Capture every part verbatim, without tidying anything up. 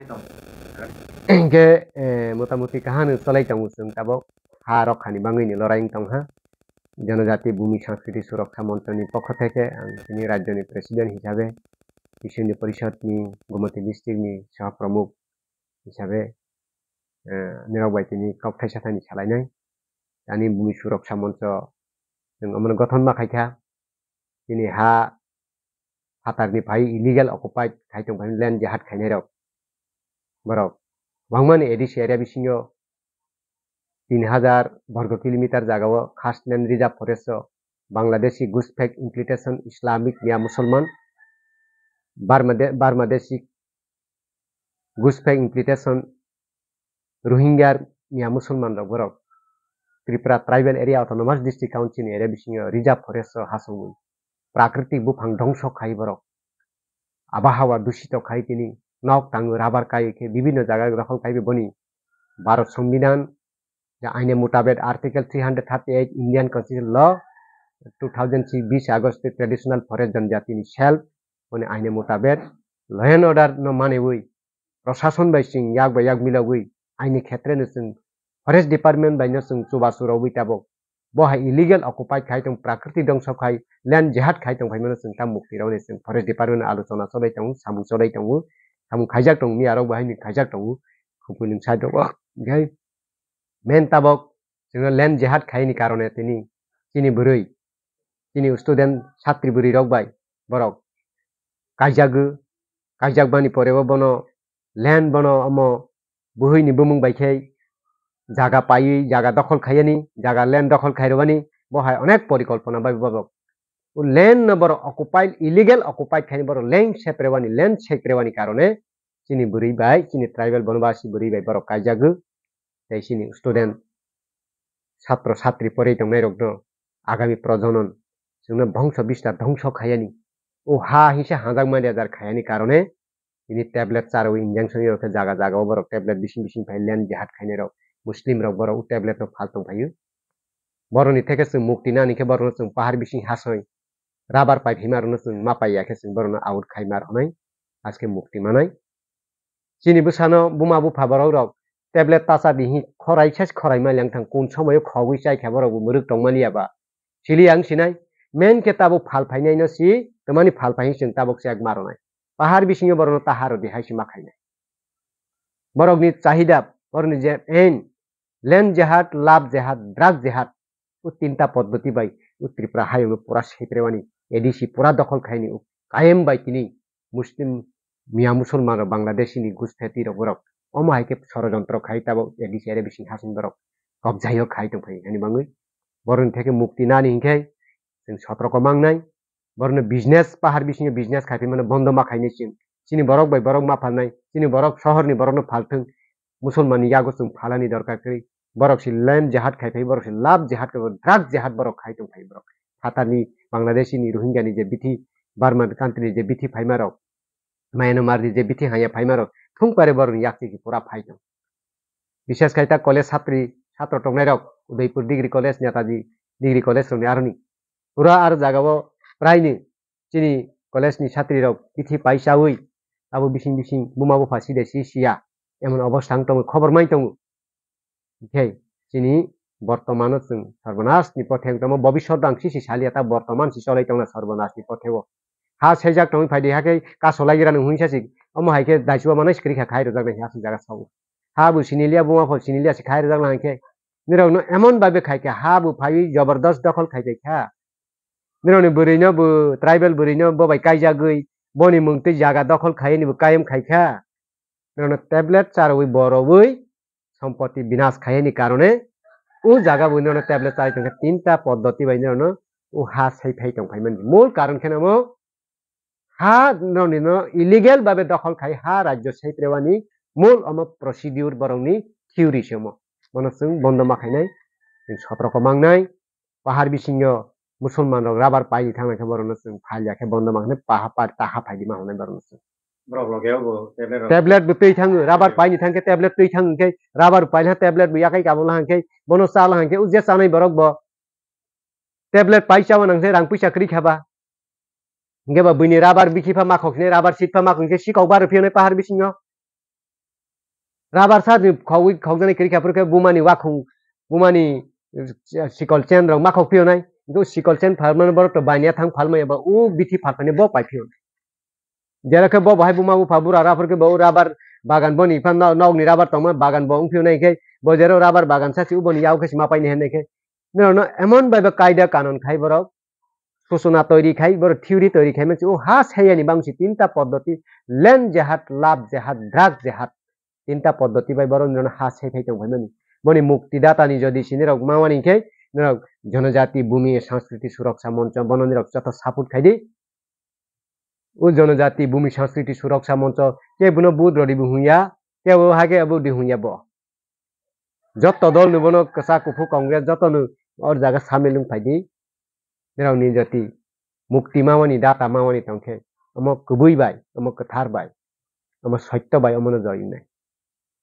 Hinkhe, eh, motamuti kaham cholai tongo chwng tabok ha rok khani bangwi ni lorai wng tong ha. Janajati Bhumi Sanskriti Suraksha Moncho ni pokho theke ang chini rajyo ni president hisabe, Kishoni Porishad ni Gomati district ni Saha Pramukh hisabe, eh, nirok bai tini kok thaisa thani salainai. Ani Bhumi Suraksha Moncho chwng omono gothon ma khaikha. Tini ha phatarni phai illegal occupied khai tong phai land jihad khainai rok. Borok bangmani A D C area bisingo tin hajar borgo kilometer jagao Khasland Reserve Forest o Bangladeshi Gushpek Implementation Islamic Mia Musulman Barmade-, Barmadeshi Gushpek Implementation Rohingya Mia Musulman rok borok Tripura Tribal Area Autonomous District Council ni area bisingo Reserve Forest o hasongwi prakritik buphang dongso khai borok. Abahawa dusito khai tini nok tango rabar kai khe bibinno jaga dokhol khai boni Bharat Songbidan ja aine mutabek Article three hundred thirty-eight Indian Constitution Law two thousand six bis August Traditional Forest Janjati ni self boni aine mutabek law and order no manwi prosason bai chwng yak bai yak milogwi aini khetre no chwng Forest Department bai no chwng chubachu rogwi tabok. Bo hai illegal occupied khai tong, prakriti dongso khai, land jihad khai tong phaimano chwng ta mukti rogni chwng Forest Department alochona cholai tongo, samung cholai tongo, samung khaijak tongo, miya rok bo haino khaijak tongo, khupui nwng side rogo. Hinkhe main tabok chwngno land jihad khaini karone tini chini bwrwi, chini student satri bwrwi rok bai borok kaijagwi, kaijak bani pore o bono land bono omo buhwi ni bumung bai khe jaga paiwi, jaga dokhol khaiyani, jaga land dokhol khairwani, bo hai onek porikolpona bai borok. O land no borok occupied, illegal occupied khaini borok land seprewani, land seprewani karone chini bwrwi bai, chini tribal bonobasi bwrwi bai borok kaijagwi, tei chini student, satro satri porwi tongnai rokno agami projonon chwngno bongso bistar dhongso khaiyani. O ha hingse hajak mani ajar khaiyani karone tini tablet charwi injection rok khe jaga jaga o borok tablet bising bising phai land jihad khainai rok, Muslim rok borok o tablet no phal tong phaio. Borokni theke chwng mukti nani khe borokno chwng pahar bising hasoi rubber pipe hima rokno chwng ma paiya khe chwng borokno out khai ma rwnai, aske mukti manai. Chini bwsano buma bupha borok rok tablet tacha di hi khorai ses khorai ma leng thang kun somoyo khogwi chai kha borok bo mwrwk tong mani ya ba. Sili ang sinai, main khe tabuk phal phainai no si, twmani phal phai chwng tabuk se yak ma rwnai. Pahar bisingo borokno ta ha rw di hai se ma khainai. Borokni chahida, borokni je ain, land jihad, love jihad, drug jihad, o tinta poddoti bai o Tripura hayungno pura seprewani, A D C pura dokhol khaini o kayem bai tini Muslim Mia Musulman rok Bangladeshi ni Gushpeti rok borok omo hai khe sorojontro khai tabok A D C area bising hasing borok kobjaio khai tong phai hani bangwi borokni theke mukti nani hinkhe chwng sotroko mangnai. Borokno business, pahar bisingo business khai phaimano bondo ma khainai chwng. Chini borok bai borok ma phalnai, chini borok sohorni borokno phalthwng, Musulmanni yago chwng phalani dorkar kwrwi. Borok si land jihad khai phai, borok si love jihad khai, drug jihad borok khai tong phai borok. Phatarni, Bangladeshini, Rohingyani je bithi, Burma countryni je bithi phaima rok, Myanmarni je bithi haya phaima rok, thung pare borokni yakchi pura phai tong. Bises khai ta college satri, satro tongnai rok, Udaipur Degree College, Netaji Degree College rokni aroni. Pura ar jagao praini chini college ni satri rok kithi pai chawi abo bising bising buma bupha side si siya emon obostha wng tongo, khobor mai tongo. Hinkhe chini bortomano chwng sarbonas ni pothe wng tongmo, bobisot ang sisi saliya ta bortoman si cholai tongna sarbonas ni pothe o. Ha sejak tongwi phaidi hakhe kasolai gira nung hwnsa si omo hai khe daisuwa manai sikri kha khai rwjak nai ha si jaga sao. Ha bo siniliya buma pho siniliya si khai rwjak nai khe nirok no emon babe khai khe ha bo phaiwi jobordos dokhol khai kha. Nirokni bwrwino bo tribal bwrwino bo bai kaijagwi boni mungtwi jaga dokhol khaiwi bo kayem khaikha. Nirokno tablet charwi borobwi sompoti binas khaiyani karone o jaga bo nirokno tablet chai tongkha tinta poddoti bai nirokno o ha sai phai tongphaimani. Mul karon khe namo ha nirokni no illegal babe dokhol khai ha rajyo sai prewani mul omo procedure borokni theory se omo. Bono chwng bondo ma khainai, chwng sotroko mangnai, pahar bisingo Musulman rok rabar paini thangna khe borokno chwng phalya khe bondo mankhe paha par taha phaidi ma hwnwi borokno chwng. Borok loge o bo tablet rok. Tablet bo twi thango, rabar paini thangkhe tablet twi thango khe rabar paini tablet bo yakai kabula hangkhe bono chala hangkhe uje chanai borok bo tablet pai chawa nangse rang puisa kwrwi khaba. Hingke ba buini rabar bikhi pha makhok hine rabar sit pha makhok hingke sikok bar phiyo pahar bisingo. Rabar sa ni khogwi khokjaknai kwrwi kha, phuru khe bumani wakhung, bumani, eh, sikol chen rok ma khok phiyonai. Hwnkhe sikol chen phalmani borok to baniya thang phalmaya ba, o bithi phalmani bo pai phiyonai. Jera khe bo bahai buma bupha bura raphar khe bo rabar bagan boni phan no-, nokni rabar tongma bagan bo wng phiyonai khe, bo jero rabar bagan sa si uboni yago khe si ma paini hwnwi khe. Norokno emon bai bo kaida kanon khai borok, susuna toiri khai, borok theory toiri khai mansi, o ha seyani bangsi tinta poddoti, land jihad, love jihad, drug jihad, tinta poddoti bai borok nirok ha sei khai tong phaimani. Boni mukti datani jodi sini rok mamani khe, nirok Jonojati Bhumi Sanskriti Suraksha Moncho, bono nirok joto support khai di. O Jonojati Bhumi Sanskriti Suraksha Moncho, ke bono vote rodi bo hunya, ke bo hake abo di hunya bo. Jotto dol ni bono kwchak kuphur Congress jotto no or jaga samil wng phai di. Nirok ni jati mukti mamani data mamani tongkhe, omo kwbwi bai, omo kwthar bai, omo soitto bai, omono joy wngnai.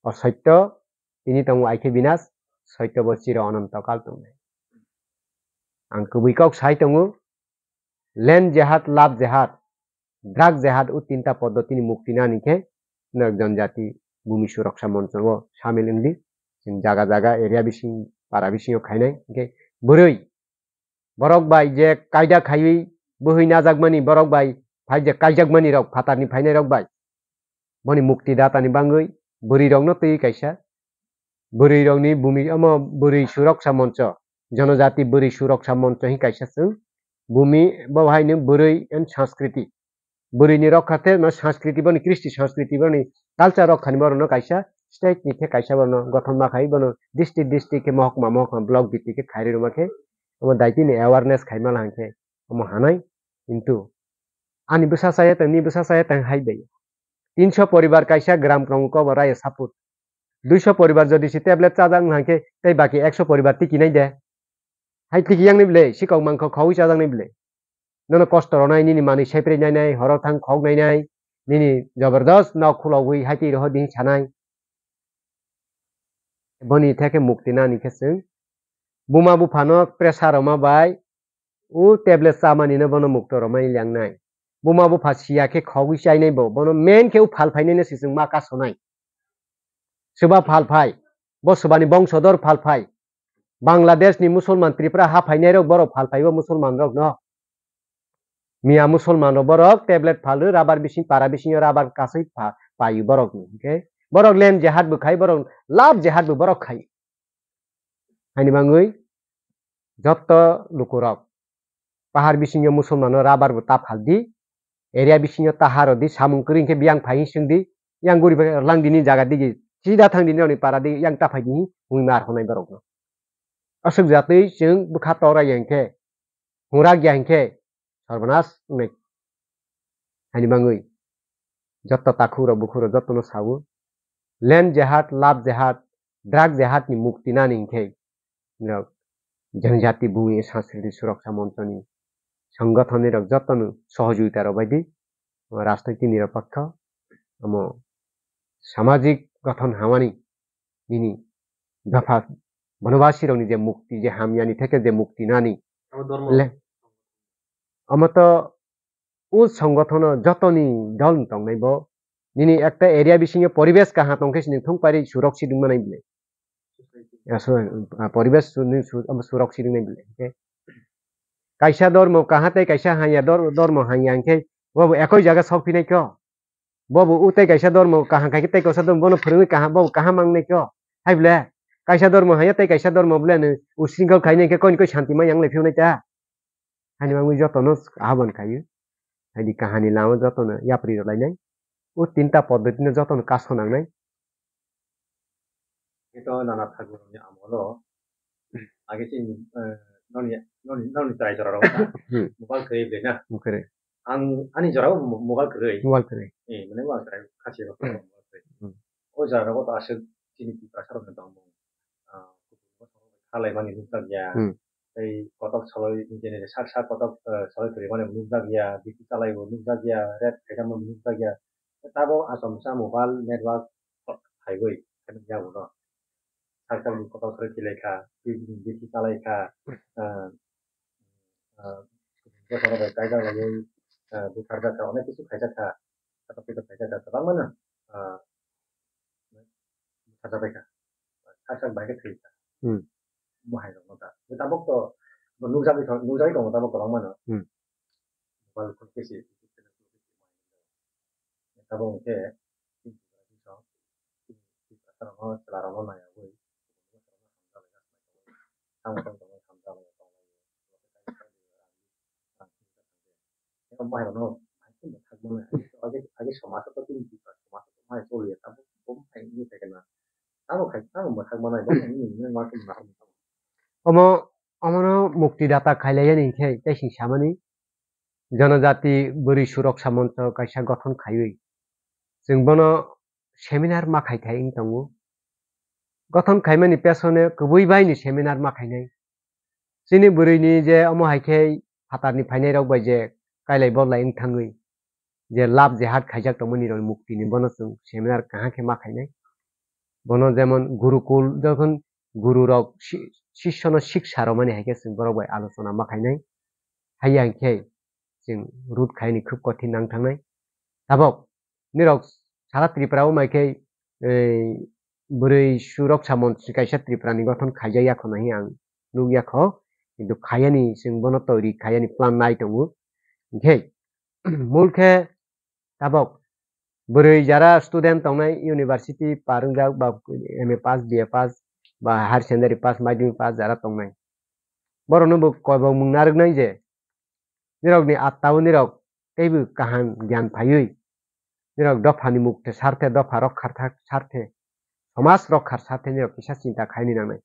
O soitto tini tongo aikhe binas, soitto bo chiro ononto kal tongnai. Ang kwbwi kok sai tongo, land jihad, love jihad, drug jihad, o tinta poddotini mukti nani khe, nok Jonojati Bhumi Suraksha Moncho o samil wngdi. Chwng jaga jaga area bising, para bisingo khainai. Hwnkhe bwrwi, borok bai je kaida khaiwi bwhwi najakmani, borok bai phai je kaijakmani rok, phatarni phainai rok bai, boni mukti datani bangwi bwrwi rokno twi kaisa bwrwi rokni bumi omo bwrwi suroksha moncho, Jonojati bwrwi suroksha moncho hin kaisa chwng bumi bo haino bwrwi and sanskriti, bwrwini rokha khe no sanskriti boni kristi sanskriti boni culture rok khani borokno kaisa state ni khe kaisa borokno gothon ma khai bono district district khe mohokma mohokma block bhitti khe khairwi rwma khe omo daitini awareness khaima la hwnkhe omo hanai, kintu ani bwsa chaya tong, ni bwsa chaya tong hai bai. Tinso poribar kaisa gram krongo kobo raya saput. Duiso poribar jodi se tablet chajak wng hai khe tei baki ekso poribar tiki nai de. Hai tiki yang ni bwle, sikok mangkho khaui chajak ni bwle. Nono kosto ronai, nini manwi sepre nai nai, horo thang khok nai nai, nini jabardast nok khulogwi hai twi roho di sanai. Boni theke mukti nani khe chwng buma buphano pressure rwma bai, o tablet chamani no bono mukto rwmani liangnai. Buma bupha siya khe khogwi chainai bo, bono main khe o phal phainai no se chwng ma kasonai. Swba phal phai, bo swbani bongsodor phal phai. Bangladesh ni musulman Tripura ha phainai rok borok phal phai o musulman rok no. Miya musulman rok borok tablet phal rw, rabar bising para bisingo rabar kasui pha-, payu borok ni. Hwnkhe borok land jihad bo khai, borok love jihad bo borok khai. Haini bangwi jotto lukurok pahar bisingo musulmano rabar bo ta phaldi, area bisingo ta harodi, samung kwrwi hwnkhe biyang phai swngdi, yang guri bai lang dini jaga digi, sida thang dini rokni para di, yang ta phai di, hwnwi mar hwnai borokno. Aswk jatwi chwng bwkha tora ya hwnkhe, hwngra ya hwnkhe, Sarbanas wngnai. Haini bangwi jotto takhuk rok bukhuk rok jotto no sawo, land jihad, love jihad, drug jihad ni mukti nani hwnkhe norok Janjati Bhumi Sanskriti Suraksha Moncho ni songothon ni rok jotto no sohojogita rok bai di, rajnoitik nirapokho, omo samajik gothon hamani nini dopha bonobasi rokni je mukti, je hamyani theke je mukti nani. Abo dormo. Le-, omo to o songothono jotoni dol tongnai bo. Nini ekta area bisingo poribesh kaha tongkhe sini thung pari surok sidung manai bile. Ya, su-, ah, poribesh su-, ni su-, omo surok sidung nai bile. Hwnkhe kaisa dormo kaha tei kaisa hanya dor-, dormo hanya hwnkhe bo ekoi jaga sok phinai kho. Bobo o tei kaisa dormo kaham khai khe tei kaisa dormo bono phwrwngwi kaham, bobo kaham mangnai kho. Hai ble, kaisa dormo haiya tei kaisa dormo ble no usringkol khainai khe koini koi santi ma yang lai phiyonai ta. Haini mangwi jotono ahaban khaio. Haini kahani lama jotono yapri rwlainai. O tinta poddotino jotono kaso nangnai. Ito nana thakurokni amolo age chini, eh, noni, noni, noni chwrai jora rogo ta. Hmm. Mobile kwrwi bwlai na. Kwrwi. Ang ani jora o mo-, mobile kwrwi. Mobile kwrwi. Eh, mane mobile kwrwi, khasi rok Hmm. mobile kwrwi. Hmm. O jora rogo to aswk chini Tiprasa rokni tongmung. Ah, khalai mani nukjak ya. Hmm. Tei kotok saloi, engineer sak sak kotok, eh, saloi kwrwi mani nukjak ya, bithi chalai bo nukjak ya, red khaijak bo nukjak ya. Tabok achomsa mobile network phaiwi, phaiwi yago no. Sak sak ni kotor sari kilai kha, twi bini bithi chalai kha, ah, ah, bwsano bai kaijak laiwi, ah, bwthar jak kha, onek kisu khaijak kha, kotor kotor khaijak kha, kwbangma no, ah, Sacha bai kha. Sak sak bai khe thwi kha. Hmm. Mo hai rok no ta. Tabok to, bo nukjagwi thang, nukjagwi tongo tabok kwbangma no. Hmm. Mobile khulke se, tabok hwnkhe, chwla rok no naiya wi. Tamo tong tong tong tong tong. Abo hai no, hai khe mwthak mano, age, age somajo to tini Tripura somajo to mai choli ya, tamo bo hai ni thai kana. Tamo khai, tamo mwthak mano, bo hai ni, ni ma tong na. Omo, omono mukti data khailai yani khe, tei sing samani, Janajati Bwrwi Suroksa Moncho kaisa gothon khaiwi. Chwng bono seminar ma khai thai wng tongo. Gothon khaimani pesone kwbwi bai ni seminar ma khainai. Chini bwrwi ni je omo hai khe phatar ni phainai rok bai je kailai bolai wng thangwi je love jihad khaijak tongmani rok ni mukti ni bono chwng seminar kaham khe ma khainai. Bono jemon Gurukul jokhon guru rok si-, sisyo no siksa romani hai khe chwng borok bai alochona ma khainai. Haiya hwnkhe chwng root khaini khub kothin nang thangnai. Tabok nirok sara Tripura o mai khe, ei, bwrwi suroksa moncho kaisa Tripura ni gothon khaijak ya kho nahi ang nuk ya kho, kintu khayani chwng bono toiri khayani plan nai tongo. Hinkhe mul khe tabok bwrwi jara student tongnai, university par wngjak ba M A pass, B A pass ba higher secondary pass, madhyamik pass jara tongnai, borokno bo kobok mung narwknai je nirokni atta o nirok teibo kaham gyan phaiwi, nirok dophani mukte sarthe, dopha rokkhar thak sarthe, somaj rokkhar sarthe nirok kisa chinta khaini nangnai.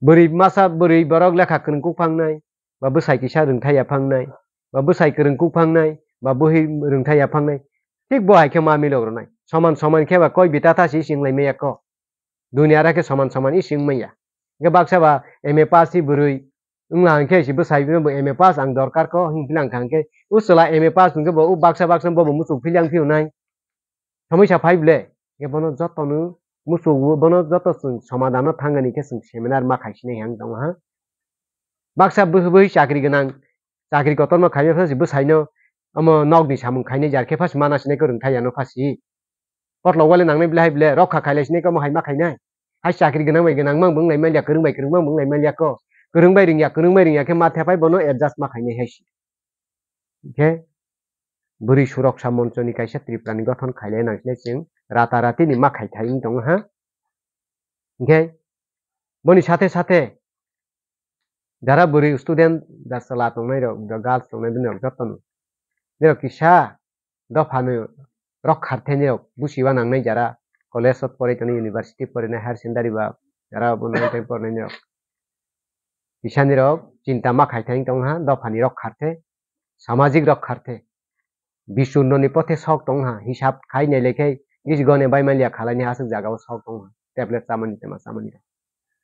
Bwrwi masa, bwrwi borok lekha kwrwng kuk phangnai, ba bwsai kisa rwngthai ya phangnai, ba bwsai kwrwng kuk phangnai, ba bwrwi rwngthai ya phangnai, thik bo hai khe ma milok rwnai. Soman soman khe ba koi bita tha si sing lai maya ko. Duniya ra khe soman soman i sing maya. Hingkhe baksa ba M A pass si bwrwi wngla hwnkhe si bwsai no bo M A pass ang dorkar ko hing philang kha hwnkhe, o chwla M A pass hwnkhe bo o baksa baksa bo bo muchung philang phiyonai. Somoi sa phai ble, hingkhe bono jotono muchungo, bono joto chwng somadano thangani khe chwng seminar ma khaisinai hang tongo ha. Baksa bwswi bwswi chakri gwnang, chakri kotorma khaina phasi bwsaino omo nokni samung khainai jar khe phasi mana sinai kwrwng thai ano phasi. Kotlok wale nangnai ble hai ble rokha khailai sinai kamo hai ma khainai. Hai chakri gwnang bai gwnang mang bwnglai manya, kwrwng bai kwrwng mang bwnglai manya ko. Kwrwng bai rwngya, kwrwng bai rwngya khe ma thepai bono adjust ma khainai hai si. Hingkhe bwrwi suroksa monchoni kaisa Tripura ni gothon khailai nang sinai chwng rata rati ni ma khai thai wng tongo ha. Hingkhe boni sathe sathe jara bwrwi student, ja chwla tongnai rok, ja girls tongnai bini rok jotono. Nirok kisa dophano rokkhar the nirok busiba nangnai jara college o porai tongnai, university porinai, higher secondary ba jara bo nang tei porinai nirok. Kisa nirok chinta ma khai thai wng tong ha, dophani rokkhar the, samajik rokkhar the. Bichurno ni pothe sok tong ha, hisab khai nailai khe gis gone bai manya khalai ni aswk jaga o sok tong ha, tablet chamani tema chamani rok.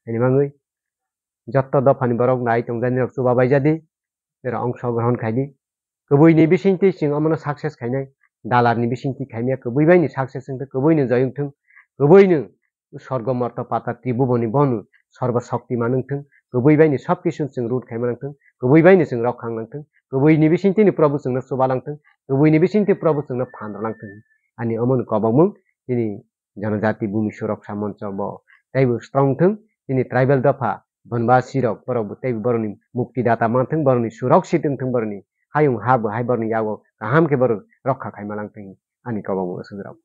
Ani mangwi jotto dophani borok nai tongjani rok chuba bai jadi, nirok ongso grohon khai di. Kwbwi ni bisingtwi chwng omono success khainai, dalar ni bisingtwi khaimya, kwbwi bai ni success wngthung, kwbwi ni joy wngthung, kwbwi ni sorgo morto pata tribuboni bonu sorbo shoktiman wngthung, kwbwi bai ni sob kisu chwng root khaima nangthung, kwbwi bai ni chwng rok khang nangthung, kwbwi ni bisingtwi ni Probhu chwngno chuba langthung, kwbwi ni bisingtwi Probhu chwngno phan rw langthung. Ani omono kobokmung chini Janajati Bhumi Suroksa Moncho bo teibo strong thung, chini tribal dopha Banbasi rok borok bo teibo borokni mukti data manthung, borokni suroksit wngthung, borokni hayung ha bo hai borokni yago kaham khe borok rokha khaima langthung, ani kobokmung aswk rok.